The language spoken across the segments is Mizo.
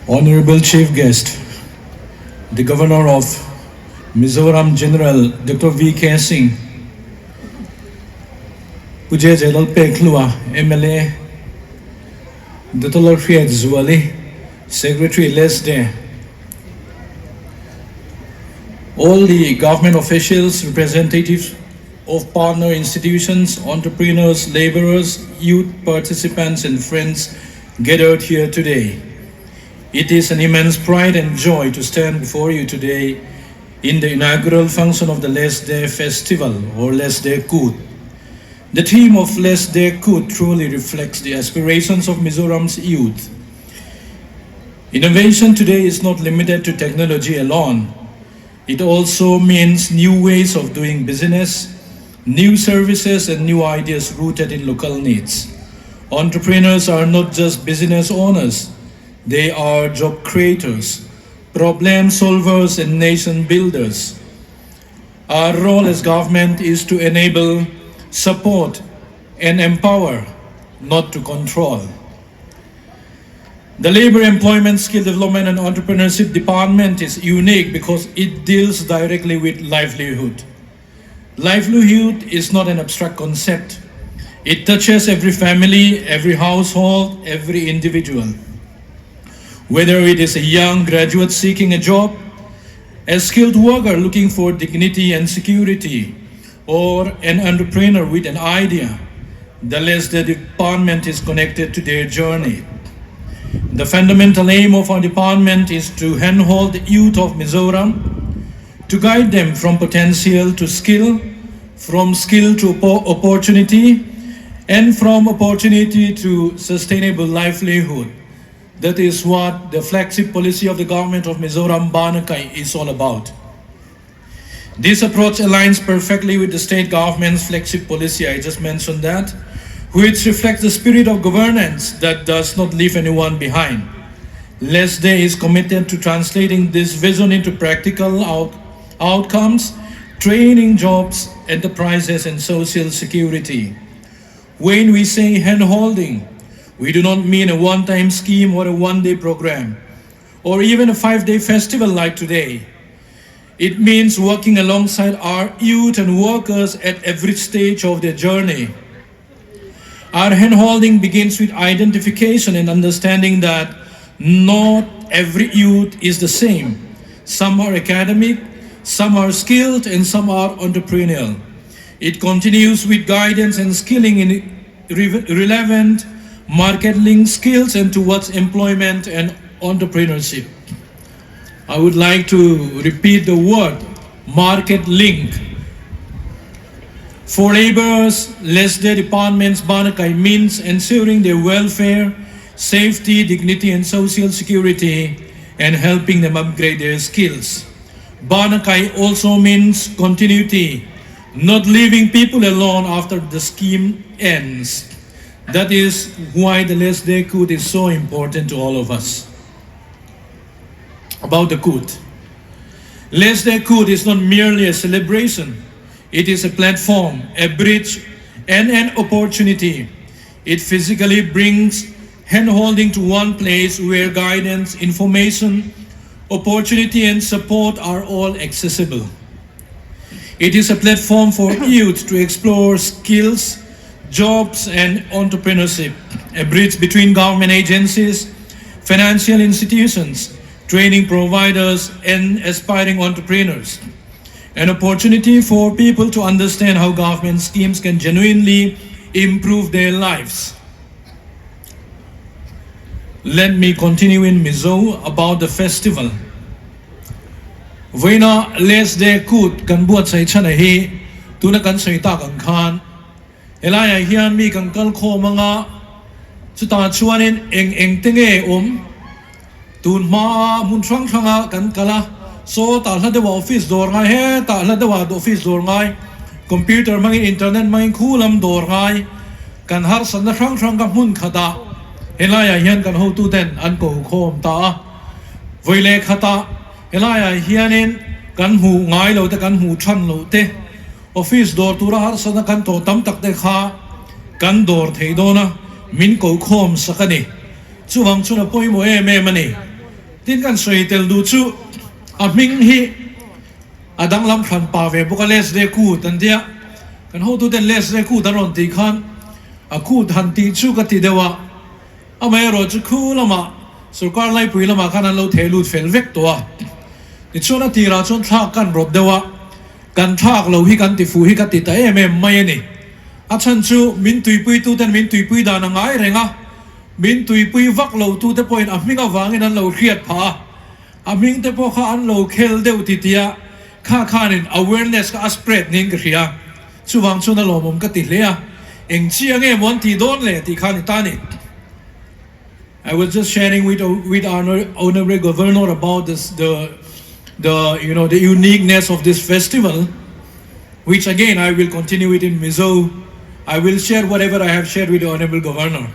Honorable Chief Guest, the Governor of Mizoram General Dr. V.K. Singh, Pu J.J. Lalpekhlua, MLA, Dr. Lalhriatzuali, Secretary LESDE, all the government officials, representatives of partner institutions, entrepreneurs, laborers, youth participants, and friends gathered here today. It is an immense pride and joy to stand before you today in the inaugural function of the LESDE Festival or LESDE Kut. The theme of LESDE Kut truly reflects the aspirations of Mizoram's youth. Innovation today is not limited to technology alone. It also means new ways of doing business, new services, and new ideas rooted in local needs. Entrepreneurs are not just business owners, they are job creators, problem solvers, and nation builders. Our role as government is to enable, support, and empower, not to control. The Labor Employment Skill Development and Entrepreneurship Department is unique because it deals directly with livelihood. Livelihood is not an abstract concept. It touches every family, every household, every individual. Whether it is a young graduate seeking a job, a skilled worker looking for dignity and security, or an entrepreneur with an idea, the LESDE department is connected to their journey. The fundamental aim of our department is to handhold the youth of Mizoram, to guide them from potential to skill, from skill to opportunity, and from opportunity to sustainable livelihood. That is what the flagship policy of the government of Mizoram Banakai is all about. This approach aligns perfectly with the state government's flagship policy, I just mentioned that, which reflects the spirit of governance that does not leave anyone behind. LESDE is committed to translating this vision into practical outcomes, training jobs, enterprises, and social security. When we say hand-holding, we do not mean a one-time scheme or a one-day program, or even a 5-day festival like today. It means working alongside our youth and workers at every stage of their journey. Our handholding begins with identification and understanding that not every youth is the same. Some are academic, some are skilled, and some are entrepreneurial. It continues with guidance and skilling in relevant market-linked skills and towards employment and entrepreneurship. I would like to repeat the word market link. For laborers, LESDE departments Banakai means ensuring their welfare, safety, dignity, and social security, and helping them upgrade their skills. Banakai also means continuity, not leaving people alone after the scheme ends. That is why the LESDE Kut is so important to all of us. About the Kut. LESDE Kut is not merely a celebration. It is a platform, a bridge, and an opportunity. It physically brings handholding to one place where guidance, information, opportunity, and support are all accessible. It is a platform for youth to explore skills, jobs, and entrepreneurship, a bridge between government agencies, financial institutions, training providers, and aspiring entrepreneurs. An opportunity for people to understand how government schemes can genuinely improve their lives. Let me continue in Mizo about the festival. Vawiina LESDE Kut kan buatsaih chhan a hi tuna kan sawi tak ang khan helaiah hian mi kan kal khawm anga chutah chuanin eng eng te nge awm tun hmaa hmun hrang hranga kan kal a saw tah hla deuhah office dawr ngai hetah hla deuhah office dawr ngai computer hmangin internet hmangin khu lam dawr ngai kan harsatna hrang hrang ka hmun khatah helaiah hian kan hotuten an ko khawm ta a vawi leh khatah Helaiah hianin kan hmuh ngai lo te, kan hmuh than loh te, office dawr tura harsatna kan tawh tam tak te kha kan dawr thei dawn a, min ko khawm sak a ni. Chuvang chuan a pawimawh em em a ni. Tin kan sawi tel duh chu a hming hi a danglam hran pa ve bawk a, Leslie Kut an tia. Kan hotuten Leslie Kut an rawn tih khan a kut han tih chu ka ti deuh a, amaherawh chu khu lamah sorkar laipui lamah khan an lo theh lut fel vek tawh a. Tichuan a tirah chuan thlak kan rawt deuh a, kan thlak lo hi kan ti fuh hi ka ti ta em em mai a ni. A chhan chu min tuipuituten min tuipui dan a ngai reng a, Min tuipui vak lo tute pawhin a hming avangin an lo hriat phah a, a hming te pawh kha an lo khel deuh ti tia kha khanin awareness kha a spread niin ka hria. Chuvang chuan a lawmawm ka ti hle a, eng chi ange maw an tih dawn le tih kha a ni ta a ni. I was just sharing with with our honorable governor about this the the you know the uniqueness of this festival which again I will continue it in Mizo I will share whatever I have shared with the honorable governor.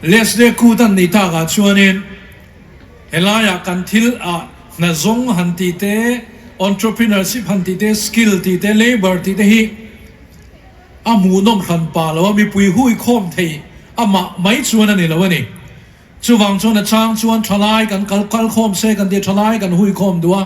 Leslie kut an nih takah chuanin helaiah kan thil ah hna zawng han tih te, entrepreneurship han tih te, skill tih te, labour tih te hi a hmuhnawm hran pah lo a, mipui hui khawm thei amah mai chuan a ni lo a ni. Chuvang chuan a chang chuan thalai kan kal kal khawm se kan tih thalai kan hui khawm duh a,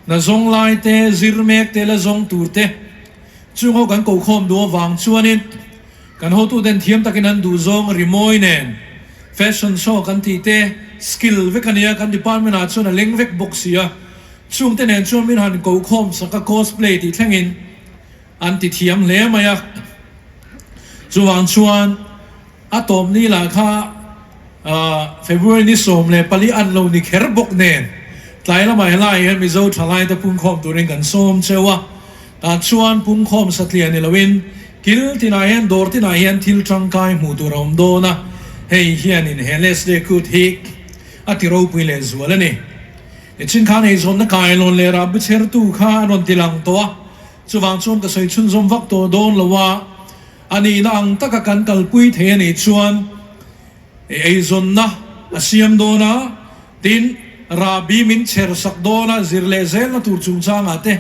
hna zawng lai te, zir mek te la zawng tur te chung ho kan ko khawm duh avang chuanin kan hotuten thiam takin an duh zawng rimawi nen fashion show kan tih te skill vek a nia kan department ah chuan a leng vek bawk si a, chungte nen chuan min han ko khawm sak a cosplay tih thlengin an ti thiam hle mai a, chuvang chuan. A tawp ni lah kha February ni 14 an lo ni kher bawk nen tlai lamah helaiah hian Mizo thalaite pungkhawm turin kan sawm cheu a, tah chuan pungkhawm satliah ni loin kil tinah hian dawr tinah hian thil tangkai hmuh tur a awm dawn a, hei hianin he Leslie Kut hi a ti ropui leh zual a ni. Nichin khan eizawnna kailawn leh rahbi chhertu kha a rawn ti lang tawh a, chuvang chuan ka sawi chhunzawm vak tawh dawn lo a. A nihna ang taka kan kalpui thei a nih chuan eizawnna a siam dawn a, tin, rahbi min chher sak dawn a, zir leh zelna tur chungchangah te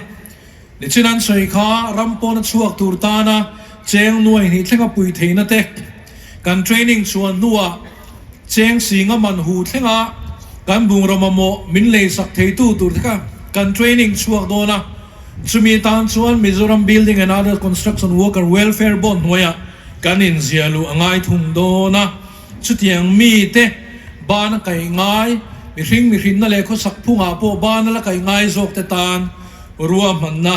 nichin an sawi kha ram pawna chhuak tur tana cheng nuai hnih thlenga pui theihna te, kan training chhuan hnuah cheng singa man hu thlenga kan bungraw mamawh min lei sak theitu tur te kha kan training chhuak dawn a. Chumi tan chuan Mizoram Building and Other Construction Worker Welfare Board hnuaiah kan inziah luh a ngai thung dawn a. Chutiang mite ban a kaih ngai, mihring mihrinna leh khawsak phungah pawh ban a la kaih ngai zawk te tan ruahmanna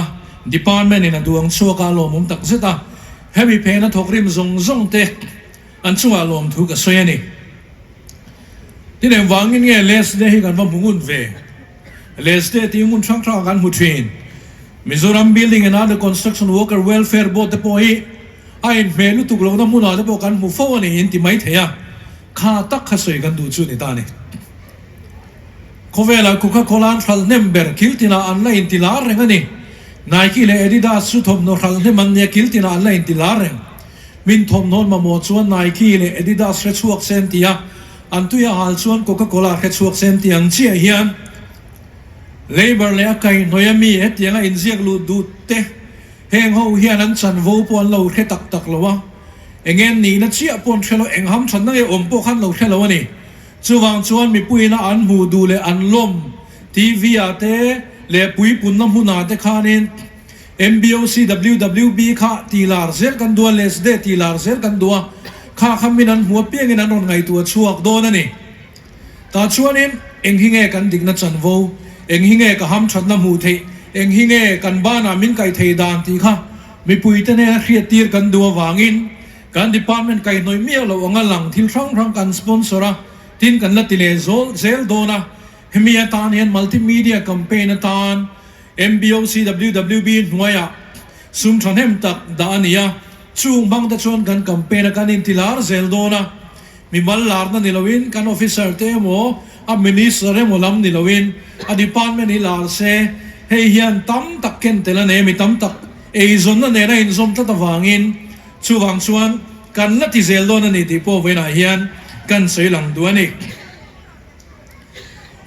Department in a duang chhuak a lawmawm tak zet a. Hemi phena thawkrim zawng zawng te an chungah lawmthu ka sawi a ni. Tin engvangin nge Leslie hi kan va hmu ngun ve? Leste tih hmun hrang hrangah kan hmu thin. Mizoram Building and Other Construction Worker Welfare Board te pawh hi a inhmeh lutuk lohna hmunah te pawh kan hmu fo a ni in ti mai thei a, kha tak kha sawi kan duh chu ni ta a ni. Khawvelah Coca-Cola an hralh hnem ber kil tinah an la inti lar reng a ni. Nike leh Adidas chu thawmhnaw hralh hnem an nia kil tinah an la inti lar reng. Min thawmhnawn mamawh chuan Nike leh Adidas hre chhuak se an ti a, An tui a hal chuan Coca Cola hre chhuak se an ti ang chiah hian Labour leh a kaihhnawih a mi hetiang a inziak luh duh te heng ho hian an chanvo pawh an lo hre tak tak lo a, eng nge nihna chiah pawh an hre lo, eng ham thatna nge awm pawh khan lo hre lo a ni. Chuvang chuan mipuiin a an hmuh duh leh an lawm TV ah te leh puipunna hmunah te khanin MBOCWWB kha tih lar zel kan duh a, Lesde tih lar zel kan duh a, kha kha min an hmu apiangin an rawn ngaihtuah chhuak dawn a ni. Tah chuanin eng hi nge kan dikna chanvo, eng hi nge ka hamthatna hmuh theih, eng hi nge kan banah min kaih thei dan tih kha mipuite hnena hriattir kan duh avangin kan department kaihhnawih miah loh anga lang thil hrang hrang kan sponsor a, tin kan la ti leh zel dawn a. Hemi atan hian multimedia campaign atan MBOCWWB hnuaiah sum thahnem tak dah a ni a, chung hmang te chuan kan campaign a kan inti lar zel dawn a, mimal larna ni loin kan officer te emaw a minister emaw lam ni loin a department hi lar se, hei hian tam tak ken tel a nei a, mi tam tak eizawnna nena inzawm tlat avangin chuvang chuan kan la ti zel dawn a ni tih pawh vawiinah hian kan sawi lang duh a ni.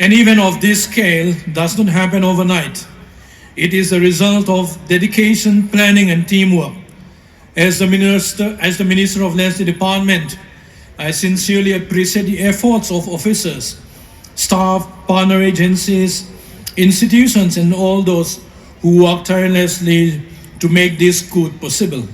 An event of this scale does not happen overnight. It is the result of dedication, planning and teamwork. As the Minister, as the Minister of Lands Department, I sincerely appreciate the efforts of officers, staff, partner agencies, institutions, and all those who work tirelessly to make this Kut possible.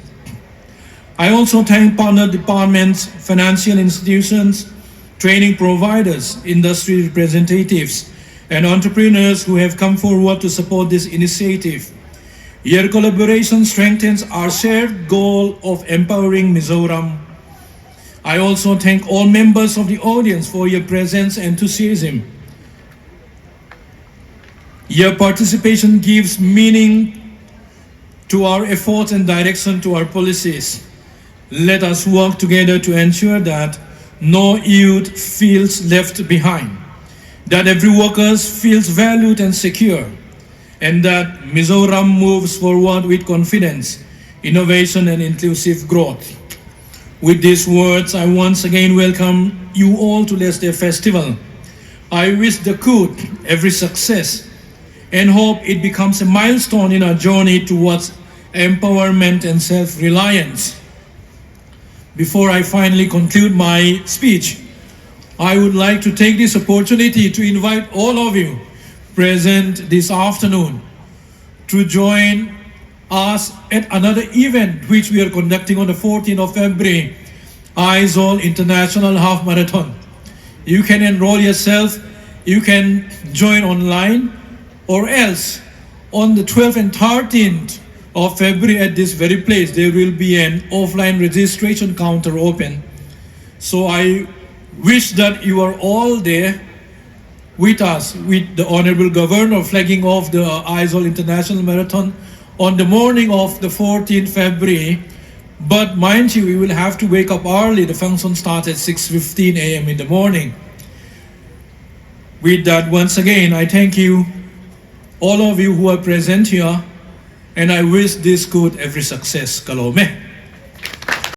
I also thank partner departments, financial institutions, training providers, industry representatives, and entrepreneurs who have come forward to support this initiative. Your collaboration strengthens our shared goal of empowering Mizoram. I also thank all members of the audience for your presence and enthusiasm. Your participation gives meaning to our efforts and direction to our policies. Let us work together to ensure that no youth feels left behind, that every worker feels valued and secure, and that Mizoram moves forward with confidence, innovation, and inclusive growth. With these words, I once again welcome you all to Leste Festival. I wish the Kut every success and hope it becomes a milestone in our journey towards empowerment and self-reliance. Before I finally conclude my speech, I would like to take this opportunity to invite all of you present this afternoon to join us at another event which we are conducting on the 14th of February, Aizawl International Half Marathon. You can enroll yourself, you can join online, or else on the 12th and 13th of February at this very place, there will be an offline registration counter open. So I wish that you are all there with us, with the Honorable Governor flagging off the Aizawl International Marathon on the morning of the 14th February. But mind you, we will have to wake up early. The function starts at 6:15 a.m. in the morning. With that, once again, I thank you, all of you who are present here, and I wish this Kut every success. Ka lawm e.